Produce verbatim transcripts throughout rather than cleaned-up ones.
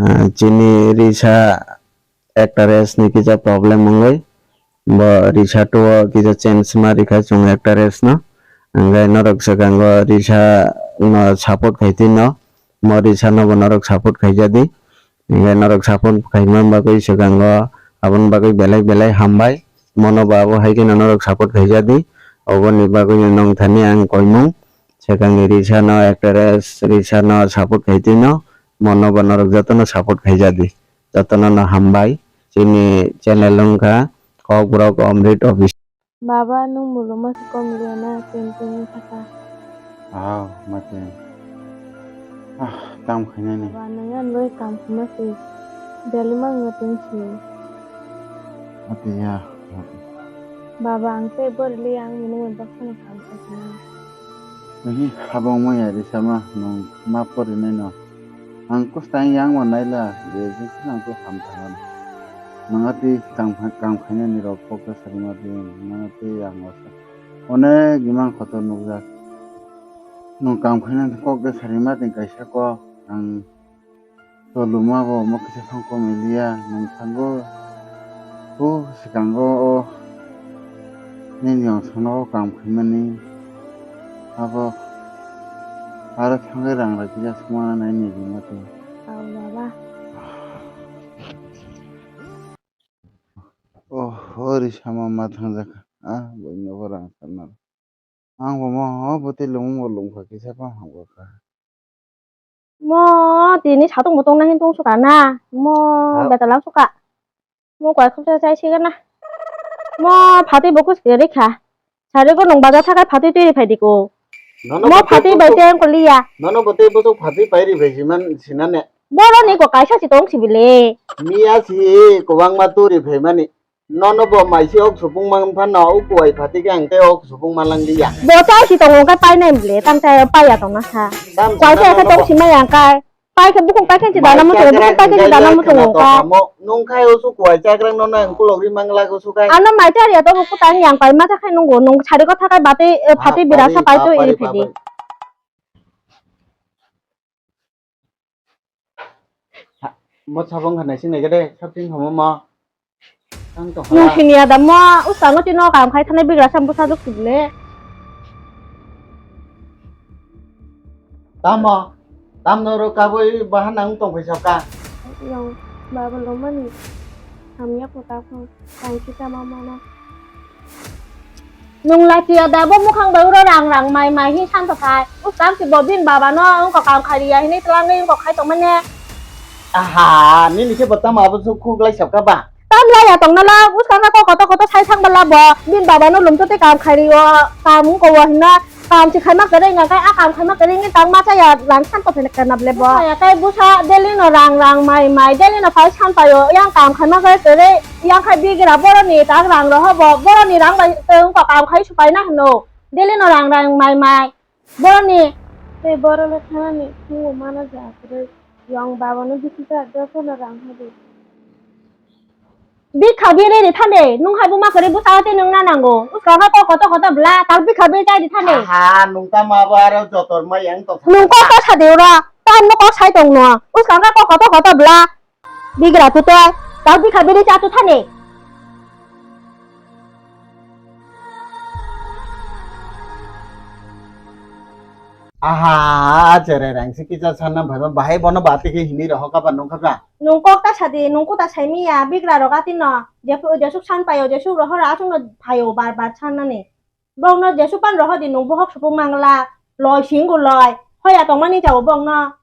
Ah, chini Risa actress ni kisa problem wngwi, bo Risa two o kisa change ma rikha chwng actress no. Hwnkhe norok swkango Risa no support khai twi no, mo Risa no bo norok support khaijadi. Hwnkhe norok support khaima bagwi swkango aboni bagwi belai belai hambai. Mono bo abo hai kheno norok support khaijadi. Oboni bagwi no nong thani ang koimung. Swkangni Risa no actress Risa no support khai twi no, mono bo norok jotono support khaijadi. Jotono no hambai. Chini channel wngkha Kokborok Amrit Office. Baba, nwng muluma se kom liya na, tini tini thaka. Ah, mate. Ah, kam khainani. Baba, nwng yan loi kam khuma se. Dali mang na tini si. Mate ya. Baba, ang tei bor li ang mini mo baksa no kam khaina. Nini habang mo ya Risa ma, nwng ma pori nai no. Ang kwstang yang ma naila, je je khe nang tei ham thangani. Nang atwi kam, kam khainani rok kok ta sari ma twi, nang atwi ang wasa. Onek imang kotor nukjak. Nwng kam khainani kok ta sari ma twi kaisa kok. Ang toluma bo omo kisa phang kom liya, nwng thango. O swkango o nini yong sono o kam khaimani. Abo aro thangwi rang rwkhe ya suma nai ni ringya twi. Au baba. Oh, ori sama ma thangjak. Ah, boino bo rang sana. Ang bo mo, oh, bo tei lung mo lung kha kisa pa hang kha. Mo tini satung bo tong nang tong suka na. Mo betalang suka. Mo koi khum chai chai siga na. Mo phatwi bo kus khe rikha. Sari ko nung baja thakai phatwi twi riphai diko. Nono mo phatwi bai tei ang koliya. Nono bo tei bo phatwi pai riphai siman sinane. Boro ni ko kaisa si tong sibile. Miya si kwbangma twi riphai mani. Nono bo maisi ok supung man phano ukuai phatwi khe ang tei ok supung man lang liya. Bo chai si tongo khe painai bile, tang chai paiya tongna sa. Kaisa khe tong simai ang kai. Pai khe bukung pai khe si dana muchungo, bukung pai khe si dana muchungo ka. Nung khai usu kuai chakrang no nang kulok ri mangla usu kai. Ano mai chari ya to buku tang yang pai ma chakhai nungo, nung sari ko thakai bate, eh, phati birasa pai to iri phidi. Mo sabong khanai sing nai gede, sabting homo mo. Nung sini ada mo, usango tino kam khai thanai bigra sam busa duk sibile. Tamo, tamno ro kabui bahan nang tong phai saka. Yang baba lomani, hamya kota phang, tang kita mama na. Nung lachia da bo mukhang bai uro rang rang mai mai hin santo phai. Uskang si bo bin baba no wngkok kam khai riya hinwi twlangwi wngkok khai tongmani. Aha, nini khe bo tamo abo suk khuk lai sap kha ba? Tam laya tongna la, uskang kha koto koto sai thang bala bo. Bin baba no lum to tei kam khai rio, kam wngkok wo hinna, kam si khai ma kwrwi wngkha khai, a kam khai ma kwrwi wngwi tang ma chaya lang santo phai kana ble bo. Chaya khai busa daily no rang rang mai mai, daily no phai san paio, yang kam khai ma kwrwi kwrwi. Yang khai bigra boroni tak rang rohobo, boroni rang bai tei wngkha kam khai supai na hino. Daily no rang rang mai mai. Boroni. Tei boroni thanani thungo mana ja kwrwi. Yang babano bisi ta dosa no rang hadi. Bikha biri ri thande, nung hai buma kwrwi busa tei nung na nango. Uska ha kok koto koto bla, tak bikha biri chai di thande. Aha, nung ta ma bo aro jotor ma yang to. Nung kok kok sa de ura, ta no kok sai tong no. Uska ha kok koto koto bla. Bigra tu toi, tak bikha biri cha tu thani. Aha, chere rang si kisa sanna bhai ma bahai bono bati ke hini roho ka ba nung kha ba. Nung kok ta sadi, nung kuta sai miya, bigra rok ati no, jesu, jesuk san payo, jesuk roho ra asung no phayo bar bar sanna ni. Bong no jesuk pan roho di nung bohok supung mangla, loi sing gu loi, hoya tongmani chao bong no.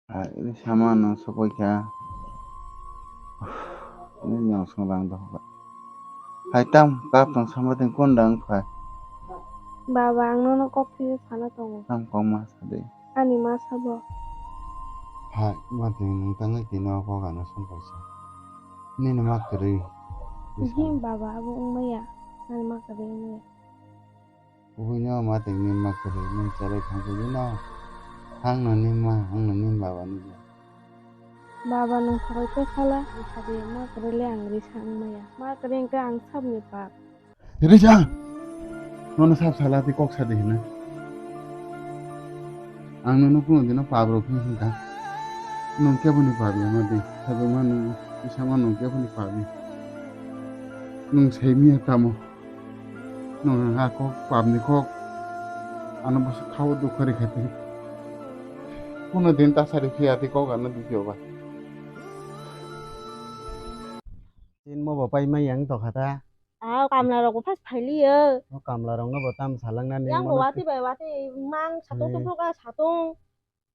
Hai, ini sama nang sokoi kha. Ini yang song lang doh. Hai tam, kap tong sama ting kun dang phai. Baba, ang nono kok thwi sana tongo. Tam kok ma sa de. Ani ma sabo. Hai, ma ting nung tang tino kok ano song kaisa. Nini ma kwrwi. Ihi, baba, abo wngmaya. Ani ma kwrwi wngmaya. Kubui no ma teng ni ma kwrwi nung chalai thang khe no. Ang no ni ma, ang no ni baba ni bo. Baba nung khoroi khe sala, ang sadi ma kwrwi le ang risa wng maya. Ma kwrwi hwnkhe ang sab ni pap. Risa! Nono sab sala tei kok sadi hino. Ang nono kuno dino pap rok phung phung kha. Nwng keboni pap ya ma di? Sajwkma nwng, bisama nwng keboni pap ya? Nwng sai miya tamo? Nwng ha kok, pap ni kok. Ano bwswk khao dukha rikha twi. Kuno din ta sari phiya twi kok ano dukhiyo ba. Tin mo bo pai mai yang tokha ta. Ah, kamla rok bo phas phailiyo. O kamla rok no bo tam salang nani. Yang bo mono watwi bai watwi mang satung eh, tupro ka satung.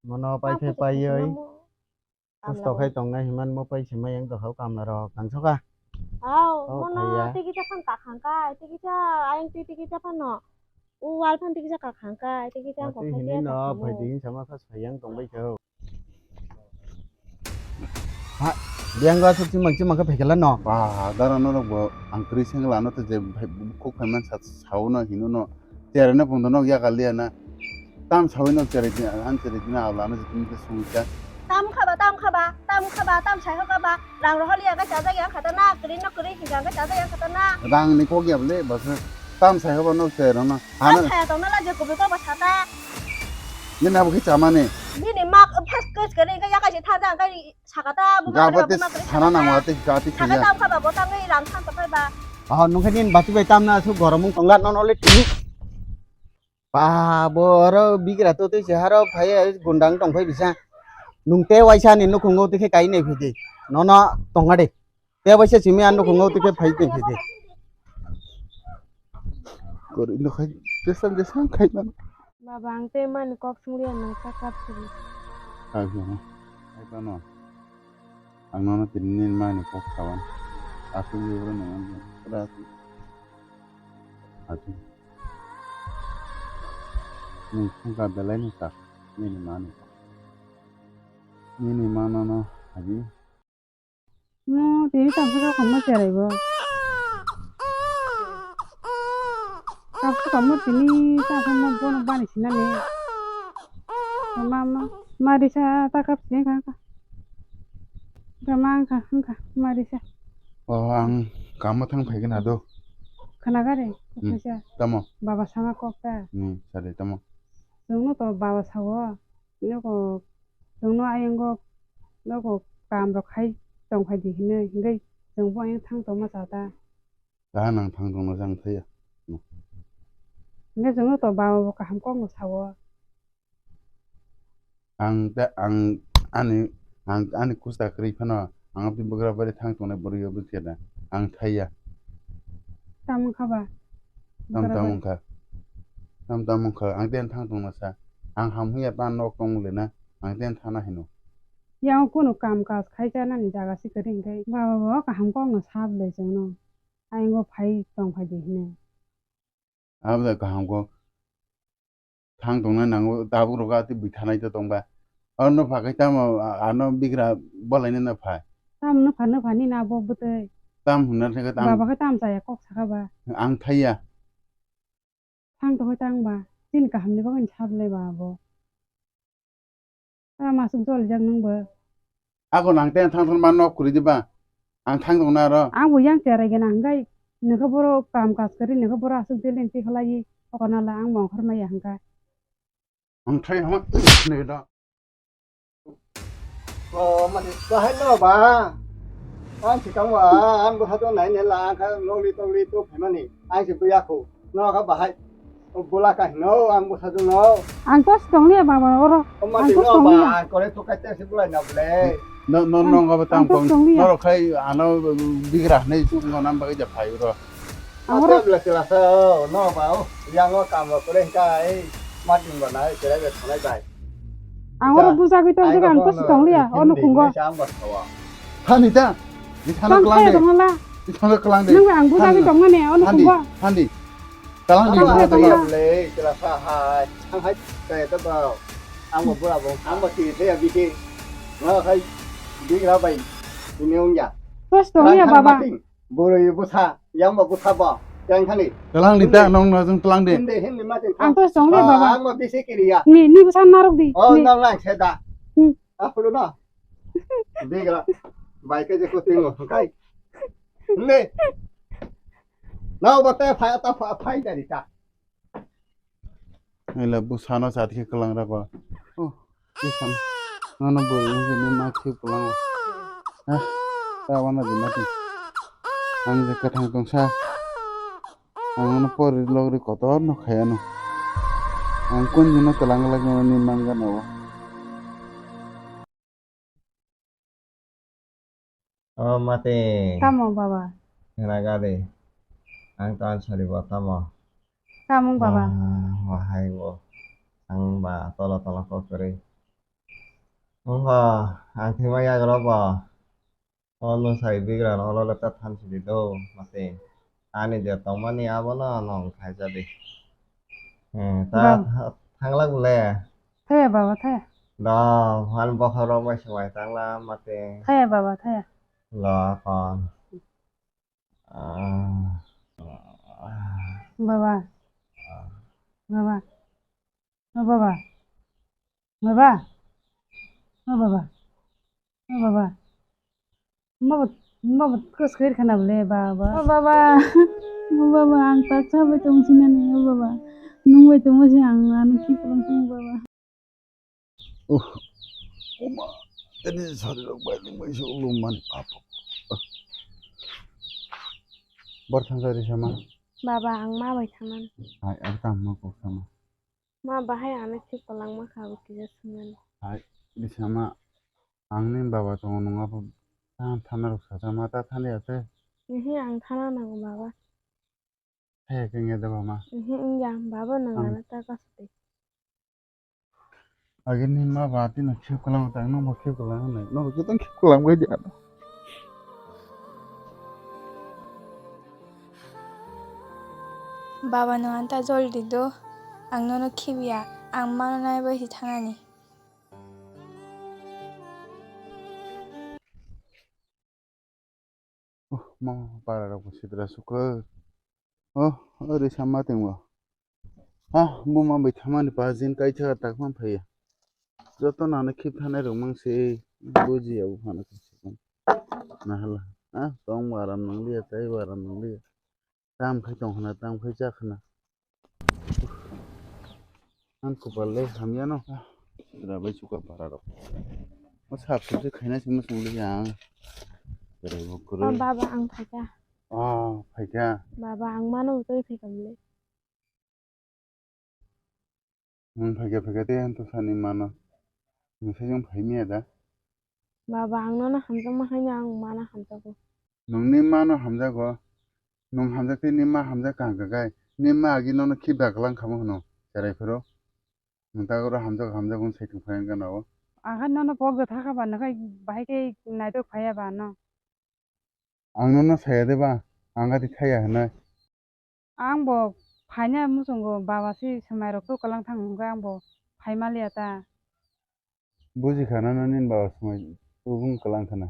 Mono pai phe pai yoi. Kusto khai tong nai himan mo pai se mai yang tokha o kamla rok tang soka. Au, oh, mono phaiya. Tei kisa phang kakhang kai, tei kisa ayang tei, tei kisa phano. O wal phan tei kisa kakhang kai, tei kisa ang kothai hinwi no phai di hin sama phas phai yang tong bai kho. Ha, biyang ga suk chimang chimang khe phaikhala no. Ba, dara norok bo ang kwrwi sengla no to je khuk phaiman sa, sao no hino no. Tere no pungto nok yakal liya na. Tam sawi nok tere di, an tere di na awla no je tumi te sungcha. Tam khaba, tam khaba, tam khaba, tam sai khaba. Rang rohor liya ga chajak yang khata na, kwrwi no kwrwi hinga ga chajak yang khata na. Rang ni kok ya bole, bas tam sai khaba nok tere no. Tam saya tong na la je kubui kok ba sata. Ni na bukhi chamani. Ni ni mak first class kare ga yakal si thaja ga sakata bu. Gabati sana nang wati gati khiya. Sakata khaba bo tang rang san to phai ba. Ah, nungkhe nin bati bai tamna su goromung tongla non ole tini. Ba, bo oro bigra to tei se haro phai gundang tong phai bisa. Nung te waisa ni nukhungo tei khe kai nei phidi. Nono tonga de. Te waisa simi an nukhungo tei khe phai tei phidi. Kori no khai tesang tesang khai man. Baba, ang tei mani kok sungri ang nang sakap sini. Khai no. Khai no. Ang nono tini nini mani kok sawan. Aswk ni oro nang. Aswk. Nung sungka belai ni tak nini mani. Nini mano no haji. No, tini tamsa ka khama cherai bo. Tamsa khama tini tamsa ma bono bani sinani. Ma, ma, ma risa ta kap sini ka ka. Ka ma ka, ka ma risa. Oh, ang kamo thang phai gana do. Khana gare, hmm, kisa. Tamo. Baba sama kok ta. Hmm, sare tamo. Chwngno to baba sawo. Noko chwngno ayongo noko kam rok khai tong phai di hinwi, hingke chwngbo ayang thang tongma cha ta. Kaha nang thang tongno chang thaya. Hingke chwngno to baba bo kaham kokno sawo. Ang ta, ang ani, ang ani kusta kwrwi phano ang aboni bugra bari thang tongnai bwrwi o bwkhe da. Ang thaya. Tamo wngkha ba? Tam bugra tam bari wngkha. Tam tam wngkha. Ang ten thang tongno sa. Ang ham hwnya ta nok tong le na. Ang ten thana hino. Yang kunu kam kaj khai cha nani jaga si kwrwi hingke. Baba bo kaham kokno sab le chwngno. Ayang bo phai tong phai di hino. Abo da kaham kok. Thang tongna nango, tabuk rogo ati bui thanai to tongba. Ano phakai tamo, a-, ano bigra bolaina na phai. Tam no pha, no pha ni na bo bwtwi. Tam hwnna thangkhe tam. Baba khe tam chaya kok sakha ba. Ang thaiya. Thang to hoi tang ba. Chini kaham ni bagwi ni sab le ba abo. Tamo aswk jolijak nwng bo. Ako nang tei thang thang ma nok kwrwi diba? Ang thang tongna aro. Ang bo yang cherai gana hwnkhe nokha boro kam kaj kwrwi nokha boro aswk deleng tikhlai o kanala ang mongkhor maya hwnkha. Ang thai hama ne da. O mani kahai no ba. Ang sikang ba ang bo hato nai ne la ang kha noli toli to phaimani. Ang si buya kho. No kha bahai. O bola ka hino ang bwsajwk no. Ang to sitong liya baba oro. O ma ang to no sitong liya. Ba kore to kaita se bulai na bole. No no no ngaba tang pang. Ang to sitong liya. Norok khai ano bigra hinwi no nam bagwi ja phai ro. Ang oro. Ate bole sila sa no ba o. Yang o kam ro kore ka ei ma ding ba na ei kore be thonai bai. Ang oro buja gwi tong ang to sitong liya. Ono khungo. Thani ta. Ni thana klang de. Ni thana klang de. Nang ang buja gwi tong mane ono khungo. Thandi. Kalang di. Ang hai tong ya. Le, kela sa hai. Ang hai kaya to ba. Ang bo bura bo. Ang bo ti te ya bi ke. Nga hai bi ra bai. Ini ong ya. Terus to ya baba. Buru yu busa, yang bo busa ba. Yang kali. Kalang di ta nong na jung kalang di. Hindi hindi ma tin. Ang terus to ya baba. Ang bo bisi kiri ya. Ni ni busa narok di. Oh nong lang seda. Hmm. Ah pulu na. Bi kela. Bai ke je ko tingo. Kai. Hindi. Nao ba te phai ta phai dari ta. Ila bu sano sa thik kalang ra ba. Oh, Isam. Nono bwrwi wngkhe nini ma khip kwlango. Ha? Ta wana di mati. Ang je kwthang tongsa. Ang nono pori logri kotor no khayano. Ang kunjino twlang lagmani mangana o. O mati. Tamo baba? Hwnagadi. Ang ton soribo tamo? Tamo baba? Wah, wahai bo. Ang ba tola tola kok kwrwi. Wngkha, ang thwima yagra ba. O nwsai bigra no lole ta thansi di do, mati. Ani je tongmani abono nwng khaija di. Eh, ta Baba. Tha-, thanglak bole. Thaya baba, thaya. Do, ani bokhorok bai swbai tangla, mati. Thaya baba, thaya. Lo, kon. Ah. Baba. Baba. O baba. Baba. O baba. O baba. Baba, baba, kos khair khana bole, baba. O baba. O baba, ang tak sabai tong sinani, o baba. Nung bai tongma se ang ano ki kolong tong, baba. Uh, uma, tadi sari rok bai lung bai se ulum man apa. Bar thang sari sama. Baba, ang ma bai thangnani. Ai, ang tam ma kok sama. Ma bahai ano khip kwlangma kha, abo kisa swngnani. Hai, Risama, ang nini baba tongo, nwng abo tamo thana rok sajama ta thani ya tei? Ihi, ang thana nango baba. Thaya khe wngya de bama? Ihi, wngya, baba nwng Ang ano ta kasudi. Agi nini ma ba tino khip kwlangma ta, nwng bo khip kwlang hwnwi, nwng bo jotono khip kwlang bai di ano. Baba, nwng anta joldi do, ang nono khibiya, ang mano nai bai si thanani. Oh, ma para rok bo sitra sukha. Oh, ori sama tengbo. Ah, buma bai thamani pa jin kaitha tak man phaiya. Joto nana khip thanai rok mang se buji ya bu phana kaisa. Nahala. Ah, tong waram nang liya, tai waram nang liya. Tam khai tong khna, tam khai cha khna. Ang kopal le hamya no. Sitra bai chuka para rok. O sap sap se khaina sima song liya ang. Berai bo kwrwi. O baba, ang phaikha. Ah, phaikha. Baba, ang mano utoi phaikha mle. Nwng phaikha phaikha tei ang to sani mano. Nwng sejong phai miya da? Baba, ang nono hamjakma haino ang mano hamjago. Nwng ni mano hamjago? Nwng hamjak tei ni ma hamjak kaham kha khai. Ni ma agi nono khiba kwlang khamo hwno cherai phuru. Nwng ta oro hamjak hamjak wng sai thung phai wng gana o. Ang khe nono pok da thakha ba, nwng khai bahai khe naitok phaiya ba no. Ang nono saya de ba, ang gati thaya hwnwi. Ang bo phaina muchungo, baba si swmai rok tu kwlang thang hwnkhe ang bo phai maliya ta. Buji khana no nini baba swmai tubung kwlang khana.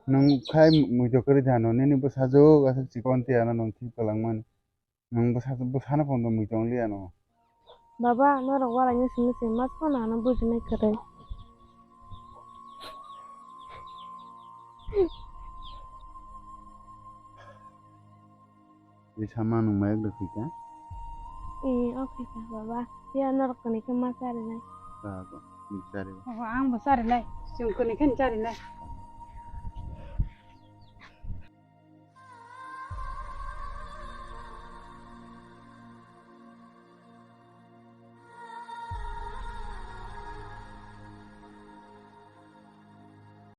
Nwng khai muitok kwrwi thano, nini bwsajwk aswk chikon tiyano nwng thik kwlangmani. Nwng bwsa, bwsano pondo muitok liya no. Baba, norok walaino simi se mas phano ano bujinai kwrwi. Risama nwng mayok da phika? Ee, o phika, baba. Phiya norok kwnwi khe ma charinai. Ba, ba, nwng chari. Oho, ang bo charinai. Chwng kwnwi khe charinai.